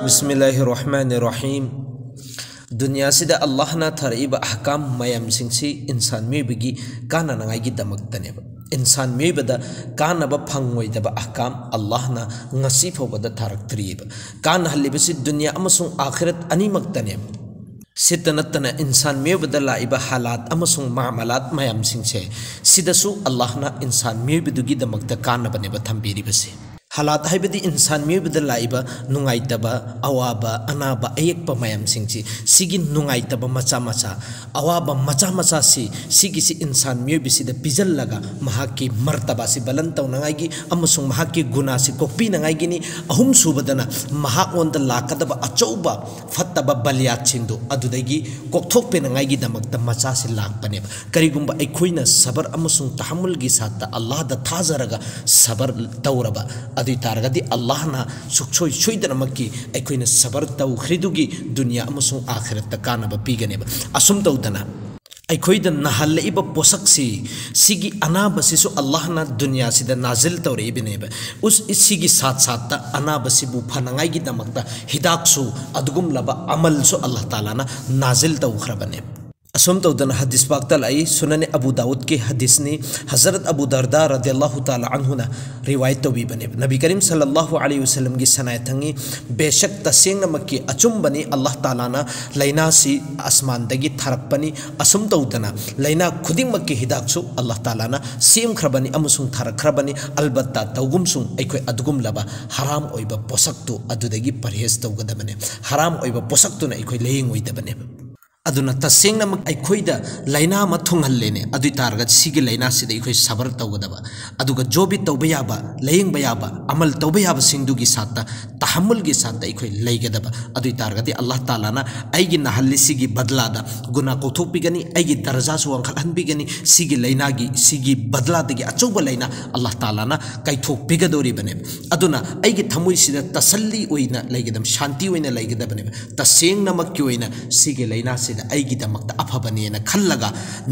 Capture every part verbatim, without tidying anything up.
ꯕꯤꯁꯃꯤꯜꯂꯥꯍꯤꯔ ꯔꯍꯃꯥꯅꯤꯔ ꯔꯍꯤꯝ꯫ ꯗꯨꯅꯤꯌꯥꯁꯤꯗ ꯑꯜꯂꯥꯍꯅ ꯊꯥꯔꯛꯏꯕ ꯑꯍꯀꯥꯝ ꯃꯌꯥꯝꯁꯤꯡꯁꯤ ꯏꯟꯁꯥꯟ ꯃꯤꯑꯣꯏꯕꯒꯤ ꯀꯥꯟꯅꯅꯉꯥꯏꯒꯤꯗꯃꯛꯇꯅꯦꯕ꯫ ꯏꯟꯁꯥꯟ ꯃꯤꯑꯣꯏꯕꯗ ꯀꯥꯟꯅꯕ ꯐꯪꯉꯣꯏꯗꯕ ꯑꯍꯀꯥꯝ ꯑꯜꯂꯥꯍꯅ ꯉꯁꯤ ꯐꯥꯎꯕꯗ ꯊꯥꯔꯛꯇ꯭ꯔꯤꯑꯕ꯫ ꯀꯥꯟꯅꯍꯜꯂꯤꯕꯁꯤ ꯗꯨꯅꯤꯌꯥ ꯑꯃꯁꯨꯡ ꯑꯥꯈꯤꯔꯠ ꯑꯅꯤꯃꯛꯇꯅꯦꯕ꯫ ꯁꯤꯇ ꯅꯠꯇꯅ ꯏꯟꯁꯥꯟ ꯃꯤꯑꯣꯏꯕꯗ ꯂꯥꯛꯏꯕ ꯍꯥꯂꯥꯠ ꯑꯃꯁꯨꯡ ꯃꯥꯃꯂꯥꯠ ꯃꯌꯥꯝꯁꯤꯡꯁꯦ, ꯁꯤꯗꯁꯨ ꯑꯜꯂꯥꯍꯅ ꯏꯟꯁꯥꯟ ꯃꯤꯑꯣꯏꯕꯗꯨꯒꯤꯗꯃꯛꯇ ꯀꯥꯟꯅꯕꯅꯦꯕ ꯊꯝꯕꯤꯔꯤꯕꯁꯦ꯫ ꯍꯥꯂꯥꯠ ꯍꯥꯏꯕꯗꯤ ꯏꯟꯁꯥꯟ ꯃꯤꯑꯣꯏꯕꯗ ꯂꯥꯛꯏꯕ ꯅꯨꯡꯉꯥꯏꯇꯕ, ꯑꯋꯥꯕ, ꯑꯅꯥꯕ, ꯑꯌꯦꯛꯄ ꯃꯌꯥꯝꯁꯤꯡꯁꯤ, ꯁꯤꯒꯤ ꯅꯨꯡꯉꯥꯏꯇꯕ ꯃꯆꯥ ꯃꯆꯥ, ꯑꯋꯥꯕ ꯃꯆꯥ ꯃꯆꯥꯁꯤ, ꯁꯤꯒꯤꯁꯤ ꯏꯟꯁꯥꯟ ꯃꯤꯑꯣꯏꯕꯁꯤꯗ ꯄꯤꯖꯜꯂꯒ ꯃꯍꯥꯛꯀꯤ ꯃꯔꯇꯕꯥꯁꯤ ꯕꯂꯟ ꯇꯧꯅꯉꯥꯏꯒꯤ ꯑꯃꯁꯨꯡ ꯃꯍꯥꯛꯀꯤ ꯒꯨꯅꯥꯁꯤ ꯀꯣꯛꯄꯤꯅꯉꯥꯏꯒꯤꯅꯤ꯫ ꯑꯍꯨꯝꯁꯨꯕꯗꯅ ꯃꯍꯥꯛꯉꯣꯟꯗ ꯂꯥꯛꯀꯗꯕ ꯑꯆꯧꯕ ꯐꯠꯇꯕ ꯕꯂꯤꯌꯥꯠꯁꯤꯡꯗꯨ ꯑꯗꯨꯗꯒꯤ ꯀꯣꯛꯊꯣꯛꯄꯤꯅꯉꯥꯏꯒꯤꯗꯃꯛꯇ ꯃꯆꯥꯁꯤ ꯂꯥꯛꯄꯅꯦꯕ꯫ ꯀꯔꯤꯒꯨꯝꯕ ꯑꯩꯈꯣꯏꯅ ꯁꯕꯔ ꯑꯃꯁꯨꯡ ꯇꯍꯥꯃꯨꯜꯒꯤ ꯁꯥꯠꯇ ꯑꯜꯂꯥꯍꯗ ꯊꯥꯖꯔꯒ ꯁꯕꯔ ꯇꯧꯔꯕ, ꯑꯗꯨ ꯑꯣꯏ ꯇꯥꯔꯒꯗꯤ ꯑꯜꯂꯥꯍꯅ ꯁꯨꯛꯁꯣꯏ ꯁꯣꯏꯗꯅꯃꯛꯀꯤ ꯑꯩꯈꯣꯏꯅ ꯁꯕꯔ ꯇꯧꯈ꯭ꯔꯤꯗꯨꯒꯤ ꯗꯨꯅꯤꯌꯥ ꯑꯃꯁꯨꯡ ꯑꯥꯈꯤꯔꯠꯇ ꯀꯥꯟꯅꯕ ꯄꯤꯒꯅꯦꯕ꯫ ꯑꯁꯨꯝ ꯇꯧꯗꯅ ꯑꯩꯈꯣꯏꯗ ꯅꯥꯍꯜꯂꯛꯏꯕ ꯄꯣꯠꯁꯛꯁꯤ, ꯁꯤꯒꯤ ꯑꯅꯥꯕꯁꯤꯁꯨ ꯑꯜꯂꯥꯍꯅ ꯗꯨꯅꯤꯌꯥꯁꯤꯗ ꯅꯥꯖꯤꯜ ꯇꯧꯔꯛꯏꯕꯅꯦꯕ꯫ ꯎꯁ, ꯁꯤꯒꯤ ꯁꯥꯠ ꯁꯥꯠꯇ ꯑꯅꯥꯕꯁꯤꯕꯨ ꯐꯅꯉꯥꯏꯒꯤꯗꯃꯛꯇ ꯍꯤꯗꯥꯛꯁꯨ ꯑꯗꯨꯒꯨꯝꯂꯕ ꯑꯃꯜꯁꯨ ꯑꯜꯂꯥꯍ ꯇꯥꯂꯥꯅ ꯅꯥꯖꯤꯜ ꯇꯧꯈ꯭ꯔꯕꯅꯦꯕ꯫ ꯑꯁꯨꯝ ꯇꯧꯗꯅ ꯍꯗꯤꯁ ꯄꯥꯛꯇ ꯂꯥꯛꯏ, ꯁꯨꯅꯅꯤ ꯑꯕꯨ ꯗꯥꯎꯗꯀꯤ ꯍꯗꯤꯁꯅꯤ, ꯍꯖꯔꯠ ꯑꯕꯨ ꯗꯔꯗꯥ ꯔꯗꯤꯌꯜꯂꯥꯍꯨ ꯇꯥꯂꯥ ꯑꯟꯍꯨꯅ ꯔꯤꯋꯥꯌꯠ ꯇꯧꯕꯤꯕꯅꯦꯕ꯫ ꯅꯕꯤ ꯀꯔꯤꯝ ꯁꯜꯂꯜꯂꯥꯍꯨ ꯑꯂꯩꯍꯤ ꯋꯁꯜꯂꯝꯒꯤ ꯁꯅꯥꯌ ꯊꯪꯉꯤ, ꯕꯦꯁꯛ ꯇꯁꯦꯡꯅꯃꯛꯀꯤ ꯑꯆꯨꯝꯕꯅꯤ, ꯑꯜꯂꯥꯍ ꯇꯥꯂꯥꯅ ꯂꯥꯏꯅꯥꯁꯤ ꯑꯁꯃꯥꯟꯗꯒꯤ ꯊꯥꯔꯛꯄꯅꯤ꯫ ꯑꯁꯨꯝ ꯇꯧꯗꯅ ꯂꯥꯏꯅꯥ ꯈꯨꯗꯤꯡꯃꯛꯀꯤ ꯍꯤꯗꯥꯛꯁꯨ ꯑꯜꯂꯥꯍ ꯇꯥꯂꯥꯅ ꯁꯦꯝꯈ꯭ꯔꯕꯅꯤ ꯑꯃꯁꯨꯡ ꯊꯥꯔꯛꯈ꯭ꯔꯕꯅꯤ꯫ ꯑꯜꯕꯠꯇ ꯇꯧꯒꯨꯝꯁꯨꯡ ꯑꯩꯈꯣꯏ ꯑꯗꯨꯒꯨꯝꯂꯕ ꯍꯔꯥꯝ ꯑꯣꯏꯕ ꯄꯣꯠꯁꯛꯇꯨ ꯑꯗꯨꯗꯒꯤ ꯄꯔꯍꯦꯖ ꯇꯧꯒꯗꯕꯅꯦ꯫ ꯍꯔꯥꯝ ꯑꯣꯏꯕ ꯄꯣꯠꯁꯛꯇꯨꯅ ꯑꯩꯈꯣꯏ ꯂꯥꯏꯌꯦꯡꯉꯣꯏꯗꯕꯅꯦꯕ꯫ ꯑꯗꯨꯅ ꯇꯁꯦꯡꯅꯃꯛ ꯑꯩꯈꯣꯏꯗ ꯂꯥꯏꯅꯥ ꯑꯃ ꯊꯨꯡꯍꯜꯂꯦꯅꯦ, ꯑꯗꯨ ꯑꯣꯏ ꯇꯥꯔꯒꯗꯤ ꯁꯤꯒꯤ ꯂꯥꯏꯅꯥꯁꯤꯗ ꯑꯩꯈꯣꯏ ꯁꯕꯔ ꯇꯧꯒꯗꯕ, ꯑꯗꯨꯒ ꯖꯣꯕꯤꯠ ꯇꯧꯕ ꯌꯥꯕ, ꯂꯥꯏꯌꯦꯡꯕ ꯌꯥꯕ, ꯑꯃꯜ ꯇꯧꯕ ꯌꯥꯕꯁꯤꯡꯗꯨꯒꯤ ꯁꯥꯠꯇ, ꯇꯍꯥꯃꯨꯜꯒꯤ ꯁꯥꯠꯇ ꯑꯩꯈꯣꯏ ꯂꯩꯒꯗꯕ꯫ ꯑꯗꯨ ꯑꯣꯏ ꯇꯥꯔꯒꯗꯤ ꯑꯜꯂꯥꯍ ꯇꯥꯂꯥꯅ ꯑꯩꯒꯤ ꯅꯥꯍꯜꯂꯤꯁꯤꯒꯤ ꯕꯗꯂꯥꯗ ꯒꯨꯅꯥ ꯀꯣꯛꯊꯣꯛꯄꯤꯒꯅꯤ, ꯑꯩꯒꯤ ꯗꯔꯖꯥꯁꯨ ꯋꯥꯡꯈꯠꯍꯟꯕꯤꯒꯅꯤ꯫ ꯁꯤꯒꯤ ꯂꯥꯏꯅꯥꯒꯤ, ꯁꯤꯒꯤ ꯕꯗꯂꯥꯗꯒꯤ ꯑꯆꯧꯕ ꯂꯥꯏꯅꯥ ꯑꯜꯂꯥꯍ ꯇꯥꯂꯥꯅ ꯀꯥꯏꯊꯣꯛꯄꯤꯒꯗꯧꯔꯤꯕꯅꯦꯕ꯫ ꯑꯗꯨꯅ ꯑꯩꯒꯤ ꯊꯃꯣꯏꯁꯤꯗ ꯇꯁꯜꯂꯤ ꯑꯣꯏꯅ ꯂꯩꯒꯗꯕ, ꯁꯥꯟꯇꯤ ꯑꯣꯏꯅ ꯂꯩꯒꯗꯕꯅꯦꯕ꯫ ꯇꯁꯦꯡꯅꯃꯛꯀꯤ ꯑꯣꯏꯅ ꯁꯤꯒꯤ ꯂꯥꯏꯅꯥꯁꯤꯗ ꯑꯩꯒꯤꯗꯃꯛꯇ ꯑꯐꯕꯅꯦꯅ ꯈꯜꯂꯒ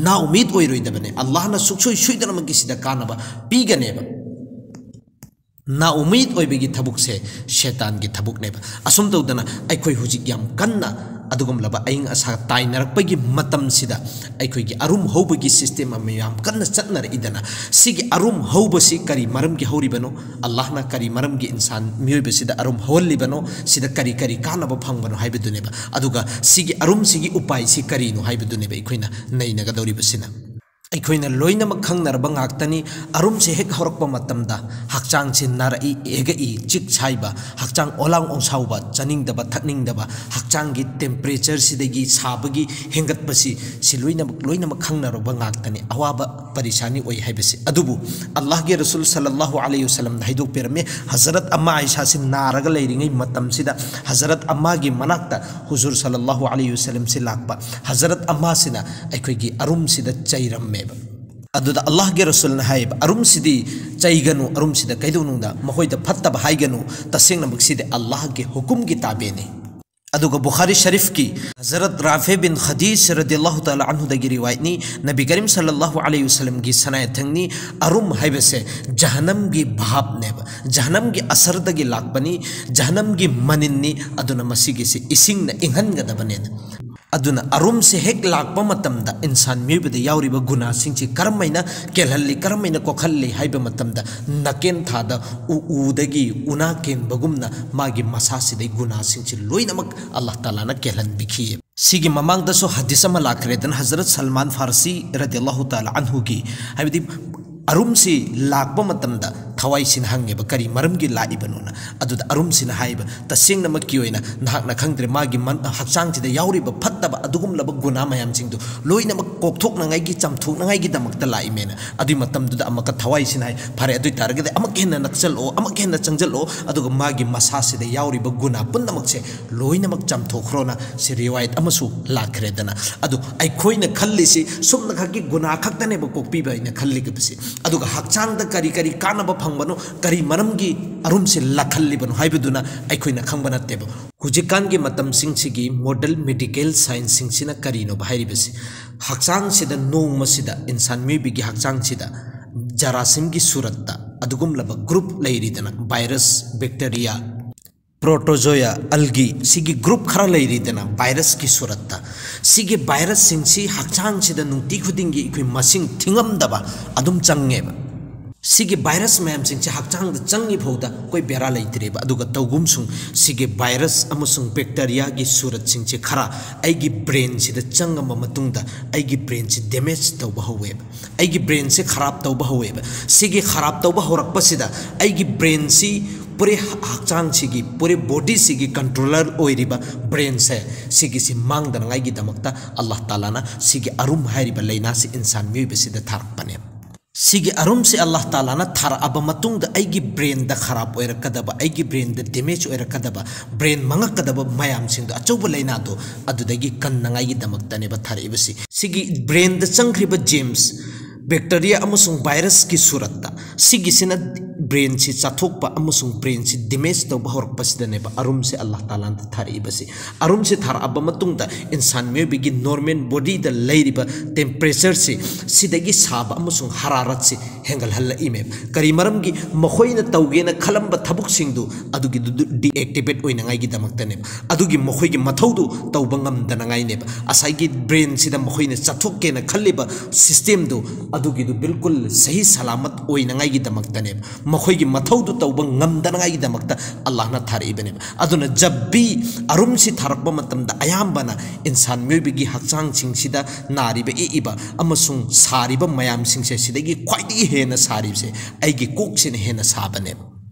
ꯅꯥꯎꯃꯤꯠ ꯑꯣꯏꯔꯣꯏꯗꯕꯅꯦ꯫ ꯑꯜꯂꯥꯍꯅ ꯁꯨꯛꯁꯣꯏ ꯁꯣꯏꯗꯅꯃꯛꯀꯤ ꯁꯤꯗ ꯀꯥꯟꯅꯕ ꯄꯤꯒꯅꯦꯕ꯫ ꯅꯥꯎꯃꯤꯠ ꯑꯣꯏꯕꯒꯤ ꯊꯕꯛꯁꯦ ꯁꯦꯇꯥꯟꯒꯤ ꯊꯕꯛꯅꯦꯕ꯫ ꯑꯁꯨꯝ ꯇꯧꯗꯅ ꯑꯩꯈꯣꯏ ꯍꯧꯖꯤꯛ ꯌꯥꯝ ꯀꯟꯅ ꯑꯗꯨꯒꯨꯝꯂꯕ ꯑꯏꯪ ꯑꯁꯥ ꯇꯥꯏꯅꯔꯛꯄꯒꯤ ꯃꯇꯝꯁꯤꯗ ꯑꯩꯈꯣꯏꯒꯤ ꯑꯔꯨꯝ ꯍꯧꯕꯒꯤ ꯁꯤꯁꯇꯦꯝ ꯑꯃ ꯌꯥꯝ ꯀꯟꯅ ꯆꯠꯅꯔꯛꯏꯗꯅ, ꯁꯤꯒꯤ ꯑꯔꯨꯝ ꯍꯧꯕꯁꯤ ꯀꯔꯤ ꯃꯔꯝꯒꯤ ꯍꯧꯔꯤꯕꯅꯣ? ꯑꯜꯂꯥꯍꯅ ꯀꯔꯤ ꯃꯔꯝꯒꯤ ꯏꯟꯁꯥꯟ ꯃꯤꯑꯣꯏꯕꯁꯤꯗ ꯑꯔꯨꯝ ꯍꯧꯍꯜꯂꯤꯕꯅꯣ? ꯁꯤꯗ ꯀꯔꯤ ꯀꯔꯤ ꯀꯥꯟꯅꯕ ꯐꯪꯕꯅꯣ ꯍꯥꯏꯕꯗꯨꯅꯦꯕ꯫ ꯑꯗꯨꯒ ꯁꯤꯒꯤ ꯑꯔꯨꯝꯁꯤꯒꯤ ꯎꯄꯥꯏꯁꯤ ꯀꯔꯤꯅꯣ ꯍꯥꯏꯕꯗꯨꯅꯦꯕ ꯑꯩꯈꯣꯏꯅ ꯅꯩꯅꯒꯗꯧꯔꯤꯕꯁꯤꯅ꯫ ꯑꯩꯈꯣꯏꯅ ꯂꯣꯏꯅꯃꯛ ꯈꯪꯅꯔꯕ ꯉꯥꯛꯇꯅꯤ, ꯑꯔꯨꯝꯁꯦ ꯍꯦꯛ ꯍꯧꯔꯛꯄ ꯃꯇꯝꯗ ꯍꯛꯆꯥꯡꯁꯤ ꯅꯥꯔꯛꯏ, ꯌꯦꯛꯂꯛꯏ, ꯆꯤꯛ ꯁꯥꯏꯕ, ꯍꯛꯆꯥꯡ ꯑꯣꯂꯥꯡ ꯑꯣꯡꯁꯥꯎꯕ, ꯆꯥꯅꯤꯡꯗꯕ ꯊꯛꯅꯤꯡꯗꯕ, ꯍꯛꯆꯥꯡꯒꯤ ꯇꯦꯝꯄꯔꯦꯆꯔꯁꯤꯗꯒꯤ ꯁꯥꯕꯒꯤ ꯍꯦꯟꯒꯠꯄꯁꯤ, ꯁꯤ ꯂꯣꯏꯅꯃꯛ, ꯂꯣꯏꯅꯃꯛ ꯈꯪꯅꯔꯕ ꯉꯥꯛꯇꯅꯤ꯫ ꯑꯋꯥꯕ ꯄꯔꯤꯁꯥꯅꯤ ꯑꯣꯏ ꯍꯥꯏꯕꯁꯤ꯫ ꯑꯗꯨꯕꯨ ꯑꯜꯂꯥꯍꯒꯤ ꯔꯁꯨꯜ ꯁꯜꯂꯜꯂꯥꯍꯨ ꯑꯂꯩꯍꯤ ꯋꯁꯜꯂꯝꯅ ꯍꯥꯏꯗꯣꯛꯄꯤꯔꯝꯃꯤ, ꯍꯖꯔꯠ ꯑꯃ ꯑꯥꯏꯁꯥꯁꯤ ꯅꯥꯔꯒ ꯂꯩꯔꯤꯉꯩ ꯃꯇꯝꯁꯤꯗ ꯍꯖꯔꯠ ꯑꯃꯒꯤ ꯃꯅꯥꯛꯇ ꯍꯨꯖꯨꯔ ꯁꯜꯂꯜꯂꯥꯍꯨ ꯑꯂꯩꯍꯤ ꯋꯁꯜꯂꯝꯁꯤ ꯂꯥꯛꯄ꯫ ꯍꯖꯔꯠ ꯑꯃꯁꯤꯅ ꯑꯩꯈꯣꯏꯒꯤ ꯑꯔꯨꯝꯁꯤꯗ ꯆꯩꯔꯝꯃꯦꯕ꯫ ꯑꯗꯨꯗ ꯑꯜꯂꯥꯍꯒꯤ ꯔꯁꯨꯜꯅ ꯍꯥꯏꯌꯦꯕ, "ꯑꯔꯨꯝꯁꯤꯗꯤ ꯆꯩꯒꯅꯨ, ꯑꯔꯨꯝꯁꯤꯗ ꯀꯩꯗꯧꯅꯨꯡꯗ ꯃꯈꯣꯏꯗ ꯐꯠꯇꯕ ꯍꯥꯏꯒꯅꯨ, ꯇꯁꯦꯡꯅꯃꯛ ꯁꯤꯗꯤ ꯑꯜꯂꯥꯍꯒꯤ ꯍꯨꯀꯨꯝꯒꯤ ꯇꯥꯕꯦꯅꯤ"꯫ ꯑꯗꯨꯒ ꯕꯨꯈꯥꯔꯤ ꯁꯔꯤꯐꯀꯤ ꯍꯖꯔꯠ ꯔꯥꯐꯦ ꯕꯤꯟ ꯈꯗꯤꯖ ꯔꯗꯤꯌꯜꯂꯥꯍꯨ ꯇꯥꯂꯥ ꯑꯟꯍꯨꯗꯒꯤ ꯔꯤꯋꯥꯌꯠꯅꯤ, ꯅꯕꯤ ꯀꯔꯤꯝ ꯁꯜꯂꯜꯂꯥꯍꯨ ꯑꯂꯩꯍꯤ ꯋꯁꯜꯂꯝꯒꯤ ꯁꯅꯥꯌꯠꯊꯦꯡꯅꯤ꯫ ꯑꯔꯨꯝ ꯍꯥꯏꯕꯁꯦ ꯖꯍꯅꯝꯒꯤ ꯚꯥꯞꯅꯦꯕ, ꯖꯍꯅꯝꯒꯤ ꯑꯁꯔꯗꯒꯤ ꯂꯥꯛꯄꯅꯤ, ꯖꯍꯅꯝꯒꯤ ꯃꯅꯤꯟꯅꯤ꯫ ꯑꯗꯨꯅ ꯃꯁꯤꯒꯤꯁꯤ ꯏꯁꯤꯡꯅ ꯏꯪꯍꯟꯒꯗꯕꯅꯦꯅ꯫ ꯑꯗꯨꯅ ꯑꯔꯨꯝꯁꯦ ꯍꯦꯛ ꯂꯥꯛꯄ ꯃꯇꯝꯗ ꯏꯟꯁꯥꯟ ꯃꯤꯑꯣꯏꯕꯗ ꯌꯥꯎꯔꯤꯕ ꯒꯨꯅꯥꯁꯤꯡꯁꯤ ꯀꯔꯝꯍꯥꯏꯅ ꯀꯦꯜꯍꯜꯂꯤ, ꯀꯔꯝꯍꯥꯏꯅ ꯀꯣꯛꯍꯜꯂꯤ ꯍꯥꯏꯕ ꯃꯇꯝꯗ, ꯅꯥꯀꯦꯟ ꯊꯥꯗ ꯎ, ꯎꯗꯒꯤ ꯎꯅꯥ ꯀꯦꯟꯕꯒꯨꯝꯅ ꯃꯥꯒꯤ ꯃꯁꯥꯁꯤꯗꯩ ꯒꯨꯅꯥꯁꯤꯡꯁꯤ ꯂꯣꯏꯅꯃꯛ ꯑꯜꯂꯥꯍ ꯇꯥꯂꯥꯅ ꯀꯦꯜꯍꯟꯕꯤꯈꯤ꯫ ꯁꯤꯒꯤ ꯃꯃꯥꯡꯗꯁꯨ ꯍꯗꯤꯁ ꯑꯃ ꯂꯥꯛꯈ꯭ꯔꯦꯗꯅ, ꯍꯖꯔꯠ ꯁꯜꯃꯥꯟ ꯐꯥꯔꯁꯤ ꯔꯗꯤꯌꯜꯂꯥꯍꯨ ꯇꯥꯂꯥ ꯑꯟꯍꯨꯒꯤ, ꯍꯥꯏꯕꯗꯤ ꯑꯔꯨꯝꯁꯤ ꯂꯥꯛꯄ ꯃꯇꯝꯗ ꯊꯋꯥꯏꯁꯤꯅ ꯍꯪꯉꯦꯕ, "ꯀꯔꯤ ꯃꯔꯝꯒꯤ ꯂꯥꯛꯏꯕꯅꯣꯅ?" ꯑꯗꯨꯗ ꯑꯔꯨꯝꯁꯤꯅ ꯍꯥꯏꯕ, "ꯇꯁꯦꯡꯅꯃꯛꯀꯤ ꯑꯣꯏꯅ ꯅꯍꯥꯛꯅ ꯈꯪꯗ꯭ꯔꯦ, ꯃꯥꯒꯤ ꯃꯟ-, ꯍꯛꯆꯥꯡꯁꯤꯗ ꯌꯥꯎꯔꯤꯕ ꯐꯠꯇꯕ ꯑꯗꯨꯒꯨꯝꯂꯕ ꯒꯨꯅꯥ ꯃꯌꯥꯝꯁꯤꯡꯗꯨ ꯂꯣꯏꯅꯃꯛ ꯀꯣꯛꯊꯣꯛꯅꯉꯥꯏꯒꯤ, ꯆꯥꯝꯊꯣꯛꯅꯉꯥꯏꯒꯤꯗꯃꯛꯇ ꯂꯥꯛꯏꯃꯦꯅ"꯫ ꯑꯗꯨꯒꯤ ꯃꯇꯝꯗꯨꯗ ꯑꯃꯨꯛꯀ ꯊꯋꯥꯏꯁꯤꯅ ꯍꯥꯏ, "ꯐꯔꯦ, ꯑꯗꯨ ꯑꯣꯏ ꯇꯥꯔꯒꯗꯤ ꯑꯃꯨꯛ ꯍꯦꯟꯅ ꯅꯛꯁꯜꯂꯛꯑꯣ, ꯑꯃꯨꯛ ꯍꯦꯟꯅ ꯆꯪꯁꯤꯜꯂꯛꯑꯣ, ꯑꯗꯨꯒ ꯃꯥꯒꯤ ꯃꯁꯥꯁꯤꯗ ꯌꯥꯎꯔꯤꯕ ꯒꯨꯅꯥ ꯄꯨꯝꯅꯃꯛꯁꯦ ꯂꯣꯏꯅꯃꯛ ꯆꯥꯝꯊꯣꯛꯈ꯭ꯔꯣꯅ", ꯁꯤ ꯔꯤꯋꯥꯌꯠ ꯑꯃꯁꯨ ꯂꯥꯛꯈ꯭ꯔꯦꯗꯅ꯫ ꯑꯗꯨ ꯑꯩꯈꯣꯏꯅ ꯈꯜꯂꯤꯁꯤ ꯁꯨꯝꯅ ꯈꯛꯀꯤ ꯒꯨꯅꯥ ꯈꯛꯇꯅꯦꯕ ꯀꯣꯛꯄꯤꯕ ꯍꯥꯏꯅ ꯈꯜꯂꯤꯒꯕꯁꯤ꯫ ꯑꯗꯨꯒ ꯍꯛꯆꯥꯡꯗ ꯀꯔꯤ ꯀꯔꯤ ꯀꯥꯟꯅꯕ ꯐꯪꯕꯅꯣ, ꯀꯔꯤ ꯃꯔꯝꯒꯤ ꯑꯔꯨꯝꯁꯤ ꯂꯥꯛꯍꯜꯂꯤꯕꯅꯣ ꯍꯥꯏꯕꯗꯨꯅ ꯑꯩꯈꯣꯏꯅ ꯈꯪꯕ ꯅꯠꯇꯦꯕ꯫ ꯍꯧꯖꯤꯛꯀꯥꯟꯒꯤ ꯃꯇꯝꯁꯤꯡꯁꯤꯒꯤ ꯃꯣꯗꯔꯟ ꯃꯦꯗꯤꯀꯦꯜ ꯁꯥꯏꯟꯁꯁꯤꯡꯁꯤꯅ ꯀꯔꯤꯅꯣꯕ ꯍꯥꯏꯔꯤꯕꯁꯤ? ꯍꯛꯆꯥꯡꯁꯤꯗ ꯅꯣꯡꯃꯁꯤꯗ ꯏꯟꯁꯥꯟ ꯃꯤꯑꯣꯏꯕꯒꯤ ꯍꯛꯆꯥꯡꯁꯤꯗ ꯖꯔꯥꯁꯤꯝꯒꯤ ꯁꯨꯔꯠꯇ, ꯑꯗꯨꯒꯨꯝꯂꯕ ꯒ꯭ꯔꯨꯞ ꯂꯩꯔꯤꯗꯅ, ꯚꯥꯏꯔꯁ, ꯕꯦꯛꯇꯦꯔꯤꯌꯥ, ꯄ꯭ꯔꯣꯇꯣꯖꯣꯌꯥ, ꯑꯜꯒꯤ, ꯁꯤꯒꯤ ꯒ꯭ꯔꯨꯞ ꯈꯔ ꯂꯩꯔꯤꯗꯅ ꯚꯥꯏꯔꯁꯀꯤ ꯁꯨꯔꯠꯇ꯫ ꯁꯤꯒꯤ ꯚꯥꯏꯔꯁꯁꯤꯡꯁꯤ ꯍꯛꯆꯥꯡꯁꯤꯗ ꯅꯨꯡꯇꯤ ꯈꯨꯗꯤꯡꯒꯤ ꯑꯩꯈꯣꯏ ꯃꯁꯤꯡ ꯊꯤꯉꯝꯗꯕ ꯑꯗꯨꯝ ꯆꯪꯉꯦꯕ꯫ ꯁꯤꯒꯤ ꯚꯥꯏꯔꯁ ꯃꯌꯥꯝꯁꯤꯡꯁꯦ ꯍꯛꯆꯥꯡꯗ ꯆꯪꯉꯤ ꯐꯥꯎꯗ ꯑꯩꯈꯣꯏ ꯕꯦꯔꯥ ꯂꯩꯇ꯭ꯔꯦꯕ꯫ ꯑꯗꯨꯒ ꯇꯧꯒꯨꯝꯁꯨꯡ ꯁꯤꯒꯤ ꯚꯥꯏꯔꯁ ꯑꯃꯁꯨꯡ ꯕꯦꯛꯇꯦꯔꯤꯌꯥꯒꯤ ꯁꯨꯔꯠꯁꯤꯡꯁꯦ ꯈꯔ ꯑꯩꯒꯤ ꯕ꯭ꯔꯦꯟꯁꯤꯗ ꯆꯪꯉꯕ ꯃꯇꯨꯡꯗ ꯑꯩꯒꯤ ꯕ꯭ꯔꯦꯟꯁꯤ ꯗꯦꯃꯦꯖ ꯇꯧꯕ ꯍꯧꯋꯦꯕ꯫ ꯑꯩꯒꯤ ꯕ꯭ꯔꯦꯟꯁꯤ ꯈꯔꯥꯞ ꯇꯧꯕ ꯍꯧꯋꯦꯕ꯫ ꯁꯤꯒꯤ ꯈꯔꯥꯞ ꯇꯧꯕ ꯍꯧꯔꯛꯄꯁꯤꯗ ꯑꯩꯒꯤ ꯕ꯭ꯔꯦꯟꯁꯤ ꯄꯨꯔꯦ ꯍꯛꯆꯥꯡꯁꯤꯒꯤ, ꯄꯨꯔꯦ ꯕꯣꯗꯤꯁꯤꯒꯤ ꯀꯟꯇ꯭ꯔꯣꯂꯔ ꯑꯣꯏꯔꯤꯕ ꯕ꯭ꯔꯦꯟꯁꯦ, ꯁꯤꯒꯤꯁꯤ ꯃꯥꯡꯗꯅꯉꯥꯏꯒꯤꯗꯃꯛꯇ ꯑꯜꯂꯥꯍ ꯇꯥꯂꯥꯅ ꯁꯤꯒꯤ ꯑꯔꯨꯝ ꯍꯥꯏꯔꯤꯕ ꯂꯥꯏꯅꯥꯁꯤ ꯏꯟꯁꯥꯟ ꯃꯤꯑꯣꯏꯕꯁꯤꯗ ꯊꯥꯔꯛꯄꯅꯦꯕ꯫ ꯁꯤꯒꯤ ꯑꯔꯨꯝꯁꯤ ꯑꯜꯂꯥꯍ ꯇꯥꯂꯥꯅ ꯊꯥꯔꯛꯑꯕ ꯃꯇꯨꯡꯗ ꯑꯩꯒꯤ ꯕ꯭ꯔꯦꯟꯗ ꯈꯔꯥꯞ ꯑꯣꯏꯔꯛꯀꯗꯕ, ꯑꯩꯒꯤ ꯕ꯭ꯔꯦꯟꯗ ꯗꯦꯃꯦꯖ ꯑꯣꯏꯔꯛꯀꯗꯕ, ꯕ꯭ꯔꯦꯟ ꯃꯥꯡꯉꯛꯀꯗꯕ ꯃꯌꯥꯝꯁꯤꯡꯗꯣ, ꯑꯆꯧꯕ ꯂꯥꯏꯅꯥꯗꯣ ꯑꯗꯨꯗꯒꯤ ꯀꯟꯅꯉꯥꯏꯒꯤꯗꯃꯛꯇꯅꯦꯕ ꯊꯥꯔꯛꯏꯕꯁꯤ꯫ ꯁꯤꯒꯤ ꯕ꯭ꯔꯦꯟꯗ ꯆꯪꯈ꯭ꯔꯤꯕ ꯖꯦꯝꯁ, ꯕꯦꯛꯇꯦꯔꯤꯌꯥ ꯑꯃꯁꯨꯡ ꯚꯥꯏꯔꯁꯀꯤ ꯁꯨꯔꯠꯇ, ꯁꯤꯒꯤꯁꯤꯅ ꯕ꯭ꯔꯦꯟꯁꯤ ꯆꯥꯊꯣꯛꯄ ꯑꯃꯁꯨꯡ ꯕ꯭ꯔꯦꯟꯁꯤ ꯗꯦꯃꯦꯖ ꯇꯧꯕ ꯍꯧꯔꯛꯄꯁꯤꯗꯅꯦꯕ ꯑꯔꯨꯝꯁꯦ ꯑꯜꯂꯥꯍ ꯇꯥꯂꯥꯅ ꯊꯥꯔꯛꯏꯕꯁꯤ꯫ ꯑꯔꯨꯝꯁꯦ ꯊꯥꯔꯛꯑꯕ ꯃꯇꯨꯡꯗ ꯏꯟꯁꯥꯟ ꯃꯤꯑꯣꯏꯕꯒꯤ ꯅꯣꯔꯃꯦꯜ ꯕꯣꯗꯤꯗ ꯂꯩꯔꯤꯕ ꯇꯦꯝꯄꯔꯦꯆꯔꯁꯤ, ꯁꯤꯗꯒꯤ ꯁꯥꯕ ꯑꯃꯁꯨꯡ ꯍꯔꯥꯔꯠꯁꯤ ꯍꯦꯟꯒꯠꯍꯜꯂꯛꯏꯃꯦꯕ꯫ ꯀꯔꯤ ꯃꯔꯝꯒꯤ? ꯃꯈꯣꯏꯅ ꯇꯧꯒꯦꯅ ꯈꯜꯂꯝꯕ ꯊꯕꯛꯁꯤꯡꯗꯨ ꯑꯗꯨꯒꯤꯗꯨ ꯗꯤꯑꯦꯛꯇꯤꯚꯦꯠ ꯑꯣꯏꯅꯉꯥꯏꯒꯤꯗꯃꯛꯇꯅꯦꯕ꯫ ꯑꯗꯨꯒꯤ ꯃꯈꯣꯏꯒꯤ ꯃꯊꯧꯗꯨ ꯇꯧꯕ ꯉꯝꯗꯅꯉꯥꯏꯅꯦꯕ꯫ ꯉꯁꯥꯏꯒꯤ ꯕ꯭ꯔꯦꯟꯁꯤꯗ ꯃꯈꯣꯏꯅ ꯆꯥꯊꯣꯛꯀꯦꯅ ꯈꯜꯂꯤꯕ ꯁꯤꯁꯇꯦꯝꯗꯨ ꯑꯗꯨꯒꯤꯗꯨ ꯕꯤꯜꯀꯨꯜ ꯁꯍꯤ ꯁꯂꯥꯃꯠ ꯑꯣꯏꯅꯉꯥꯏꯒꯤꯗꯃꯛꯇꯅꯦꯕ꯫ ꯃꯈꯣꯏꯒꯤ ꯃꯊꯧꯗꯨ ꯇꯧꯕ ꯉꯝꯗꯅꯉꯥꯏꯒꯤꯗꯃꯛꯇ ꯑꯜꯂꯥꯍꯅ ꯊꯥꯔꯛꯏꯕꯅꯦꯕ꯫ ꯑꯗꯨꯅ ꯖꯕ ꯚꯤ ꯑꯔꯨꯝꯁꯤ ꯊꯥꯔꯛꯄ ꯃꯇꯝꯗ ꯑꯌꯥꯝꯕꯅ ꯏꯟꯁꯥꯟ ꯃꯤꯑꯣꯏꯕꯒꯤ ꯍꯛꯆꯥꯡꯁꯤꯡꯁꯤꯗ ꯅꯥꯔꯤꯕ ꯌꯦꯛꯏꯕ ꯑꯃꯁꯨꯡ ꯁꯥꯔꯤꯕ ꯃꯌꯥꯝꯁꯤꯡꯁꯦ, ꯁꯤꯗꯒꯤ ꯈ꯭ꯋꯥꯏꯗꯒꯤ ꯍꯦꯟꯅ ꯁꯥꯔꯤꯕꯁꯦ ꯑꯩꯒꯤ ꯀꯣꯛꯁꯤꯅ ꯍꯦꯟꯅ ꯁꯥꯕꯅꯦꯕ꯫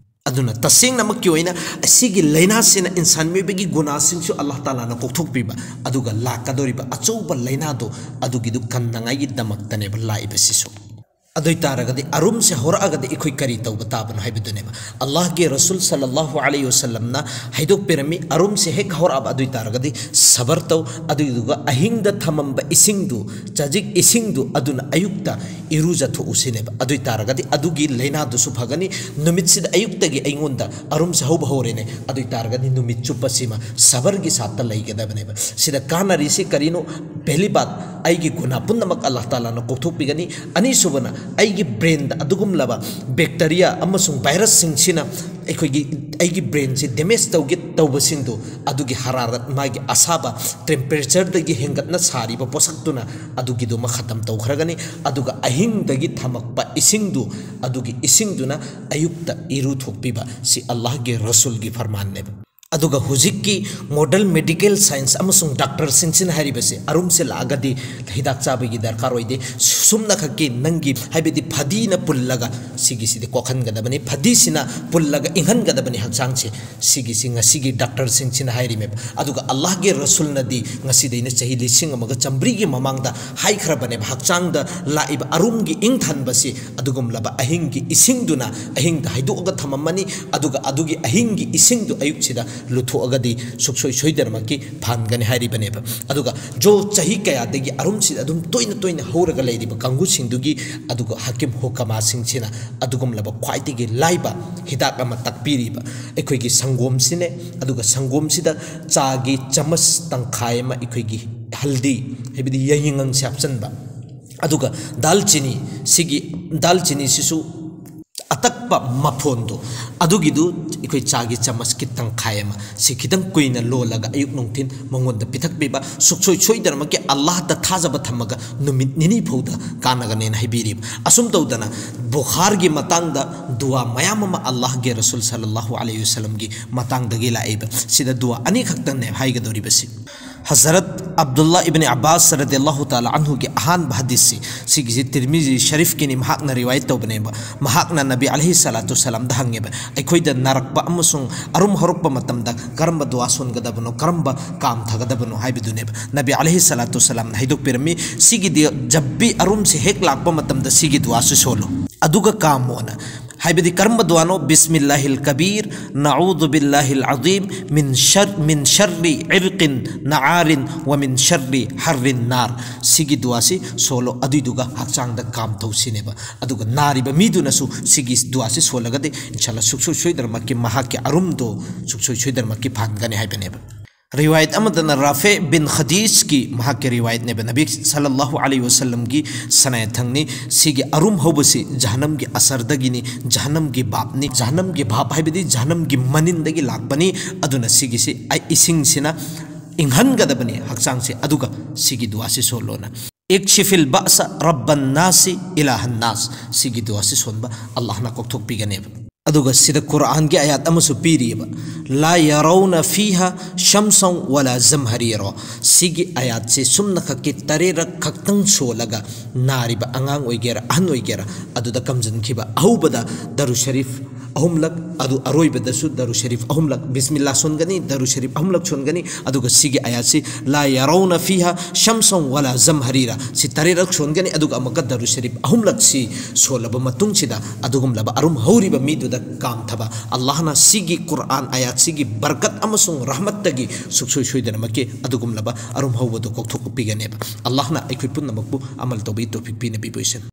ꯑꯗꯨꯅ ꯇꯁꯦꯡꯅꯃꯛꯀꯤ ꯑꯣꯏꯅ ꯑꯁꯤꯒꯤ ꯂꯥꯏꯅꯥꯁꯤꯅ ꯏꯟꯁꯥꯟ ꯃꯤꯑꯣꯏꯕꯒꯤ ꯒꯨꯅꯥꯁꯤꯡꯁꯨ ꯑꯜꯂꯥꯍ ꯇꯥꯂꯥꯅ ꯀꯣꯛꯊꯣꯛꯄꯤꯕ, ꯑꯗꯨꯒ ꯂꯥꯛꯀꯗꯧꯔꯤꯕ ꯑꯆꯧꯕ ꯂꯥꯏꯅꯥꯗꯣ ꯑꯗꯨꯒꯤꯗꯨ ꯀꯟꯅꯉꯥꯏꯒꯤꯗꯃꯛꯇꯅꯦꯕ ꯂꯥꯛꯏꯕꯁꯤꯁꯨ꯫ ꯑꯗꯨ ꯑꯣꯏ ꯇꯥꯔꯒꯗꯤ ꯑꯔꯨꯝꯁꯦ ꯍꯧꯔꯛꯑꯒꯗꯤ ꯑꯩꯈꯣꯏ ꯀꯔꯤ ꯇꯧꯕ ꯇꯥꯕꯅꯣ ꯍꯥꯏꯕꯗꯨꯅꯦꯕ꯫ ꯑꯜꯂꯥꯍꯒꯤ ꯔꯁꯨꯜ ꯁꯜꯂꯜꯂꯥꯍꯨ ꯑꯂꯩꯍꯤ ꯋꯁꯜꯂꯝꯅ ꯍꯥꯏꯗꯣꯛꯄꯤꯔꯝꯃꯤ, ꯑꯔꯨꯝꯁꯦ ꯍꯦꯛ ꯍꯧꯔꯛꯑꯕ ꯑꯗꯨ ꯑꯣꯏ ꯇꯥꯔꯒꯗꯤ ꯁꯕꯔ ꯇꯧ, ꯑꯗꯨꯏꯗꯨꯒ ꯑꯍꯤꯡꯗ ꯊꯝꯃꯝꯕ ꯏꯁꯤꯡꯗꯨ, ꯆꯖꯤꯛ ꯏꯁꯤꯡꯗꯨ ꯑꯗꯨꯅ ꯑꯌꯨꯛꯇ ꯏꯔꯨꯖꯊꯣꯛꯎ ꯁꯤꯅꯦꯕ꯫ ꯑꯗꯨ ꯑꯣꯏ ꯇꯥꯔꯒꯗꯤ ꯑꯗꯨꯒꯤ ꯂꯥꯏꯅꯥꯗꯨꯁꯨ ꯐꯒꯅꯤ꯫ ꯅꯨꯃꯤꯠꯁꯤꯗ ꯑꯌꯨꯛꯇꯒꯤ ꯑꯩꯉꯣꯟꯗ ꯑꯔꯨꯝꯁꯦ ꯍꯧꯕ ꯍꯧꯔꯦꯅꯦ, ꯑꯗꯨ ꯑꯣꯏ ꯇꯥꯔꯒꯗꯤ ꯅꯨꯃꯤꯠ ꯆꯨꯞꯄꯁꯤꯃ ꯁꯕꯔꯒꯤ ꯁꯥꯠꯇ ꯂꯩꯒꯗꯕꯅꯦꯕ꯫ ꯁꯤꯗ ꯀꯥꯟꯅꯔꯤꯁꯤ ꯀꯔꯤꯅꯣ? ꯄꯦꯍꯂꯤ ꯕꯥꯠ, ꯑꯩꯒꯤ ꯒꯨꯅꯥ ꯄꯨꯝꯅꯃꯛ ꯑꯜꯂꯥꯍ ꯇꯥꯂꯥꯅ ꯀꯣꯛꯊꯣꯛꯄꯤꯒꯅꯤ꯫ ꯑꯅꯤꯁꯨꯕꯅ, ꯑꯩꯒꯤ ꯕ꯭ꯔꯦꯟꯗ ꯑꯗꯨꯒꯨꯝꯂꯕ ꯕꯦꯛꯇꯔꯤꯌꯥ ꯑꯃꯁꯨꯡ ꯚꯥꯏꯔꯁꯁꯤꯡꯁꯤꯅ ꯑꯩꯈꯣꯏꯒꯤ, ꯑꯩꯒꯤ ꯕ꯭ꯔꯦꯟꯁꯤ ꯗꯦꯃꯦꯖ ꯇꯧꯒꯦ ꯇꯧꯕꯁꯤꯡꯗꯨ, ꯑꯗꯨꯒꯤ ꯍꯔꯥꯔꯠ, ꯃꯥꯒꯤ ꯑꯁꯥꯕ ꯇꯦꯝꯄꯔꯦꯆꯔꯗꯒꯤ ꯍꯦꯟꯒꯠꯅ ꯁꯥꯔꯤꯕ ꯄꯣꯠꯁꯛꯇꯨꯅ ꯑꯗꯨꯒꯤꯗꯨꯃ ꯈꯇꯝ ꯇꯧꯈ꯭ꯔꯒꯅꯤ꯫ ꯑꯗꯨꯒ ꯑꯍꯤꯡꯗꯒꯤ ꯊꯝꯃꯛꯄ ꯏꯁꯤꯡꯗꯨ, ꯑꯗꯨꯒꯤ ꯏꯁꯤꯡꯗꯨꯅ ꯑꯌꯨꯛꯇ ꯏꯔꯨ ꯊꯣꯛꯄꯤꯕ, ꯁꯤ ꯑꯜꯂꯥꯍꯒꯤ ꯔꯁꯨꯜꯒꯤ ꯐꯔꯃꯥꯟꯅꯦꯕ꯫ ꯑꯗꯨꯒ ꯍꯧꯖꯤꯛꯀꯤ ꯃꯣꯗꯔꯟ ꯃꯦꯗꯤꯀꯦꯜ ꯁꯥꯏꯟꯁ ꯑꯃꯁꯨꯡ ꯗꯥꯛꯇꯔꯁꯤꯡꯁꯤꯅ ꯍꯥꯏꯔꯤꯕꯁꯦ, ꯑꯔꯨꯝꯁꯦ ꯂꯥꯛꯑꯒꯗꯤ ꯍꯤꯗꯥꯛ ꯆꯥꯕꯒꯤ ꯗꯔꯀꯥꯔ ꯑꯣꯏꯗꯦ, ꯁꯨꯝꯅꯈꯛꯀꯤ ꯅꯪꯒꯤ, ꯍꯥꯏꯕꯗꯤ ꯐꯗꯤꯅ ꯄꯨꯜꯂꯒ ꯁꯤꯒꯤꯁꯤꯗꯤ ꯀꯣꯛꯍꯟꯒꯗꯕꯅꯤ, ꯐꯗꯤꯁꯤꯅ ꯄꯨꯜꯂꯒ ꯏꯪꯍꯟꯒꯗꯕꯅꯤ ꯍꯛꯆꯥꯡꯁꯦ, ꯁꯤꯒꯤꯁꯤ ꯉꯁꯤꯒꯤ ꯗꯥꯛꯇꯔꯁꯤꯡꯁꯤꯅ ꯍꯥꯏꯔꯤꯃꯦꯕ꯫ ꯑꯗꯨꯒ ꯑꯜꯂꯥꯍꯒꯤ ꯔꯁꯨꯜꯅꯗꯤ ꯉꯁꯤꯗꯩꯅ ꯆꯍꯤ ꯂꯤꯁꯤꯡ ꯑꯃꯒ ꯆꯥꯃꯔꯤꯒꯤ ꯃꯃꯥꯡꯗ ꯍꯥꯏꯈ꯭ꯔꯕꯅꯦꯕ, ꯍꯛꯆꯥꯡꯗ ꯂꯥꯛꯏꯕ ꯑꯔꯨꯝꯒꯤ ꯏꯪꯊꯟꯕꯁꯤ ꯑꯗꯨꯒꯨꯝꯂꯕ ꯑꯍꯤꯡꯒꯤ ꯏꯁꯤꯡꯗꯨꯅ ꯑꯍꯤꯡꯗ ꯍꯩꯗꯣꯛꯑꯒ ꯊꯝꯃꯝꯃꯅꯤ, ꯑꯗꯨꯒ ꯑꯗꯨꯒꯤ ꯑꯍꯤꯡꯒꯤ ꯏꯁꯤꯡꯗꯨ ꯑꯌꯨꯛꯁꯤꯗ ꯂꯨꯊꯣꯛꯑꯒꯗꯤ ꯁꯨꯛꯁꯣꯏ ꯁꯣꯏꯗꯅꯃꯛꯀꯤ ꯐꯍꯟꯒꯅꯤ ꯍꯥꯏꯔꯤꯕꯅꯦꯕ꯫ ꯑꯗꯨꯒ ꯖꯣ ꯆꯍꯤ ꯀꯌꯥꯗꯒꯤ ꯑꯔꯨꯝꯁꯤꯗ ꯑꯗꯨꯝ ꯇꯣꯏꯅ ꯇꯣꯏꯅ ꯍꯧꯔꯒ ꯂꯩꯔꯤꯕ ꯀꯥꯡꯕꯨꯁꯤꯡꯗꯨꯒꯤ ꯑꯗꯨꯒ ꯍꯀꯤꯝ ꯍꯨꯀꯃꯥꯁꯤꯡꯁꯤꯅ ꯑꯗꯨꯒꯨꯝꯂꯕ ꯈ꯭ꯋꯥꯏꯗꯒꯤ ꯂꯥꯏꯕ ꯍꯤꯗꯥꯛ ꯑꯃ ꯇꯥꯛꯄꯤꯔꯤꯕ ꯑꯩꯈꯣꯏꯒꯤ ꯁꯪꯒꯣꯝꯁꯤꯅꯦ꯫ ꯑꯗꯨꯒ ꯁꯪꯒꯣꯝꯁꯤꯗ ꯆꯥꯒꯤ ꯆꯃꯁ ꯇꯪꯈꯥꯏ ꯑꯃ ꯑꯩꯈꯣꯏꯒꯤ ꯍꯜꯗꯤ, ꯍꯥꯏꯕꯗꯤ ꯌꯥꯏꯉꯪꯁꯦ ꯍꯥꯞꯆꯤꯟꯕ, ꯑꯗꯨꯒ ꯗꯥꯜꯆꯤꯅꯤ, ꯁꯤꯒꯤ ꯗꯥꯜꯆꯤꯅꯤꯁꯤꯁꯨ ꯑꯇꯛꯄ ꯃꯐꯣꯟꯗꯣ, ꯑꯗꯨꯒꯤꯗꯨ ꯑꯩꯈꯣꯏ ꯆꯥꯒꯤ ꯆꯃꯁꯀꯤ ꯇꯪꯈꯥꯏ ꯑꯃ ꯁꯤ ꯈꯤꯇꯪ ꯀꯨꯏꯅ ꯂꯣꯜꯂꯒ ꯑꯌꯨꯛ ꯅꯨꯡꯊꯤꯟ ꯃꯉꯣꯟꯗ ꯄꯤꯊꯛꯄꯤꯕ, ꯁꯨꯛꯁꯣꯏ ꯁꯣꯏꯗꯅꯃꯛꯀꯤ ꯑꯜꯂꯥꯍꯗ ꯊꯥꯖꯕ ꯊꯝꯃꯒ ꯅꯨꯃꯤꯠ ꯅꯤꯅꯤ ꯐꯥꯎꯗ ꯀꯥꯟꯅꯒꯅꯦꯅ ꯍꯥꯏꯕꯤꯔꯤꯕ꯫ ꯑꯁꯨꯝ ꯇꯧꯗꯅ ꯕꯨꯈꯥꯔꯒꯤ ꯃꯇꯥꯡꯗ ꯗꯨꯋꯥ ꯃꯌꯥꯝ ꯑꯃ ꯑꯜꯂꯥꯍꯒꯤ ꯔꯁꯨꯜ ꯁꯜꯂꯜꯂꯥꯍꯨ ꯑꯂꯩꯍꯤ ꯋꯁꯜꯂꯝꯒꯤ ꯃꯇꯥꯡꯗꯒꯤ ꯂꯥꯛꯏꯕ꯫ ꯁꯤꯗ ꯗꯨꯋꯥ ꯑꯅꯤꯈꯛꯇꯪꯅꯦ ꯍꯥꯏꯒꯗꯧꯔꯤꯕꯁꯤ꯫ ꯍꯖꯔꯠ ꯑꯕꯗꯨꯜꯂꯥ ꯏꯕꯅꯤ ꯑꯕꯥꯁ ꯔꯗꯤꯌꯜꯂꯥꯍꯨ ꯇꯥꯂꯥ ꯑꯟꯍꯨꯒꯤ ꯑꯍꯥꯟꯕ ꯍꯗꯤꯁꯁꯤ, ꯁꯤꯒꯤꯁꯤ ꯇꯤꯔꯃꯤꯖꯤ ꯁꯔꯤꯐꯀꯤꯅꯤ, ꯃꯍꯥꯛꯅ ꯔꯤꯋꯥꯌꯠ ꯇꯧꯕꯅꯦꯕ꯫ ꯃꯍꯥꯛꯅ ꯅꯕꯤ ꯑꯂꯩꯍꯤ ꯁꯂꯥꯇꯨ ꯁꯂꯥꯝꯗ ꯍꯪꯉꯦꯕ, ꯑꯩꯈꯣꯏꯗ ꯅꯥꯔꯛꯄ ꯑꯃꯁꯨꯡ ꯑꯔꯨꯝ ꯍꯧꯔꯛꯄ ꯃꯇꯝꯗ ꯀꯔꯝꯕ ꯗꯨꯋꯥ ꯁꯣꯟꯒꯗꯕꯅꯣ, ꯀꯔꯝꯕ ꯀꯥꯝ ꯊꯒꯗꯕꯅꯣ ꯍꯥꯏꯕꯗꯨꯅꯦꯕ꯫ ꯅꯕꯤ ꯑꯂꯩꯍꯤ ꯁꯂꯥꯇꯨ ꯁꯂꯥꯝꯅ ꯍꯥꯏꯗꯣꯛꯄꯤꯔꯝꯃꯤ, ꯁꯤꯒꯤꯗꯤ ꯖꯕꯤ ꯑꯔꯨꯝꯁꯦ ꯍꯦꯛ ꯂꯥꯛꯄ ꯃꯇꯝꯗ ꯁꯤꯒꯤ ꯗꯨꯋꯥꯁꯤ ꯁꯣꯜꯂꯨ, ꯑꯗꯨꯒ ꯀꯥꯝꯃꯣꯅ꯫ ꯍꯥꯏꯕꯗꯤ ꯀꯔꯝꯕ ꯗꯨꯋꯥꯅꯣ? ꯕꯤꯁꯃꯤꯜꯂꯥꯍꯤꯜ ꯀꯕꯤꯔ, ꯅꯑꯨꯗꯨ ꯕꯤꯜꯂꯥꯍꯤꯜ ꯑꯖꯤꯝ, ꯃꯤꯟ ꯁꯔ-, ꯃꯤꯟ ꯁꯔꯔꯤ ꯏꯔꯀꯤꯟ ꯅꯥꯔꯤꯟ, ꯋꯥ ꯃꯤꯟ ꯁꯔꯔꯤ ꯍꯔꯔꯤꯟ ꯅꯥꯔ꯫ ꯁꯤꯒꯤ ꯗꯨꯋꯥꯁꯤ ꯁꯣꯜꯂꯣ, ꯑꯗꯨꯏꯗꯨꯒ ꯍꯛꯆꯥꯡꯗ ꯀꯥꯝ ꯊꯧꯁꯤꯅꯦꯕ꯫ ꯑꯗꯨꯒ ꯅꯥꯔꯤꯕ ꯃꯤꯗꯨꯅꯁꯨ ꯁꯤꯒꯤ ꯗꯨꯋꯥꯁꯤ ꯁꯣꯜꯂꯒꯗꯤ ꯏꯟꯁꯥꯜꯂꯥ ꯁꯨꯛꯁꯣꯏ ꯁꯣꯏꯗꯅꯃꯛꯀꯤ ꯃꯍꯥꯛꯀꯤ ꯑꯔꯨꯝꯗꯣ ꯁꯨꯛꯁꯣꯏ ꯁꯣꯏꯗꯅꯃꯛꯀꯤ ꯐꯍꯟꯒꯅꯤ ꯍꯥꯏꯕꯅꯦꯕ꯫ ꯔꯤꯋꯥꯌꯠ ꯑꯃꯗꯅ ꯔꯥꯐꯦ ꯕꯤꯟ ꯈꯗꯤꯖꯀꯤ, ꯃꯍꯥꯛꯀꯤ ꯔꯤꯋꯥꯌꯠꯅꯦꯕ, ꯅꯕꯤ ꯁꯜꯂꯜꯂꯥꯍꯨ ꯑꯂꯩꯍꯤ ꯋꯁꯜꯂꯝꯒꯤ ꯁꯅꯥꯌꯠꯊꯪꯅꯤ, "ꯁꯤꯒꯤ ꯑꯔꯨꯝ ꯍꯧꯕꯁꯤ ꯖꯍꯟꯅꯝꯒꯤ ꯑꯁꯔꯗꯒꯤꯅꯤ, ꯖꯍꯟꯅꯝꯒꯤ ꯚꯥꯞꯅꯤ, ꯖꯍꯟꯅꯝꯒꯤ ꯚꯥꯞ ꯍꯥꯏꯕꯗꯤ ꯖꯍꯟꯅꯝꯒꯤ ꯃꯅꯤꯟꯗꯒꯤ ꯂꯥꯛꯄꯅꯤ, ꯑꯗꯨꯅ ꯁꯤꯒꯤꯁꯤ ꯑꯩ ꯏꯁꯤꯡꯁꯤꯅ ꯏꯪꯍꯟꯒꯗꯕꯅꯤ ꯍꯛꯆꯥꯡꯁꯦ, ꯑꯗꯨꯒ ꯁꯤꯒꯤ ꯗꯨꯋꯥꯁꯤ ꯁꯣꯜꯂꯣꯅ꯫ ꯏꯛꯁꯤꯐꯤꯜ ꯕꯥꯁ ꯔꯕꯟ ꯅꯥꯁꯤ ꯏꯂꯥꯍꯟ ꯅꯥꯁ", ꯁꯤꯒꯤ ꯗꯨꯋꯥꯁꯤ ꯁꯣꯟꯕ ꯑꯜꯂꯥꯍꯅ ꯀꯣꯛꯊꯣꯛꯄꯤꯒꯅꯦꯕ꯫ ꯑꯗꯨꯒ ꯁꯤꯗ ꯀꯨꯔꯥꯟꯒꯤ ꯑꯥꯌꯥꯠ ꯑꯃꯁꯨ ꯄꯤꯔꯤꯑꯕ, "ꯂꯥ ꯌꯔꯧꯅ ꯐꯤꯍ ꯁꯝꯁꯧ ꯋꯥꯂꯥ ꯖꯝꯍꯔꯤꯔꯣ", ꯁꯤꯒꯤ ꯑꯥꯌꯥꯠꯁꯦ ꯁꯨꯝꯅꯈꯛꯀꯤ ꯇꯔꯦꯠꯔꯛ ꯈꯛꯇꯪ ꯁꯣꯜꯂꯒ ꯅꯥꯔꯤꯕ ꯑꯉꯥꯡ ꯑꯣꯏꯒꯦꯔꯥ ꯑꯍꯟ ꯑꯣꯏꯒꯦꯔꯥ ꯑꯗꯨꯗ ꯀꯝꯖꯟꯈꯤꯕ꯫ ꯑꯍꯧꯕꯗ ꯗꯔꯨ ꯁꯔꯤꯐ ꯑꯍꯨꯝꯂꯛ, ꯑꯗꯨ ꯑꯔꯣꯏꯕꯗꯁꯨ ꯗꯔꯨ ꯁꯔꯤꯐ ꯑꯍꯨꯝꯂꯛ, ꯕꯤꯁꯃꯤꯜꯂꯥ ꯁꯣꯟꯒꯅꯤ, ꯗꯔꯨ ꯁꯔꯤꯐ ꯑꯍꯨꯝꯂꯛ ꯁꯣꯟꯒꯅꯤ, ꯑꯗꯨꯒ ꯁꯤꯒꯤ ꯑꯥꯌꯥꯠꯁꯤ "ꯂꯥ ꯌꯔꯧꯅ ꯐꯤꯍ ꯁꯝꯁꯧ ꯋꯥꯂꯥ ꯖꯝꯍꯔꯤꯔꯥ", ꯁꯤ ꯇꯔꯦꯠꯔꯛ ꯁꯣꯟꯒꯅꯤ, ꯑꯗꯨꯒ ꯑꯃꯨꯛꯀ ꯗꯔꯨ ꯁꯔꯤꯐ ꯑꯍꯨꯝꯂꯛꯁꯤ ꯁꯣꯜꯂꯕ ꯃꯇꯨꯡꯁꯤꯗ ꯑꯗꯨꯒꯨꯝꯂꯕ ꯑꯔꯨꯝ ꯍꯧꯔꯤꯕ ꯃꯤꯗꯨꯗ ꯀꯥꯝꯊꯕ꯫ ꯑꯜꯂꯥꯍꯅ ꯁꯤꯒꯤ ꯀꯨꯔꯥꯟ ꯑꯥꯌꯥꯠꯁꯤꯒꯤ ꯕꯔꯀꯠ ꯑꯃꯁꯨꯡ ꯔꯍꯃꯠꯇꯒꯤ ꯁꯨꯛꯁꯣꯏ ꯁꯣꯏꯗꯅꯃꯛꯀꯤ ꯑꯗꯨꯒꯨꯝꯂꯕ ꯑꯔꯨꯝ ꯍꯧꯕꯗꯨ ꯀꯣꯛꯊꯣꯛꯄꯤꯒꯅꯦꯕ꯫ ꯑꯜꯂꯥꯍꯅ ꯑꯩꯈꯣꯏ ꯄꯨꯝꯅꯃꯛꯄꯨ ꯑꯃꯜ ꯇꯧꯕꯒꯤ ꯇꯧꯐꯤꯛ ꯄꯤꯅꯕꯤꯕ ꯑꯣꯏꯁꯅꯨ꯫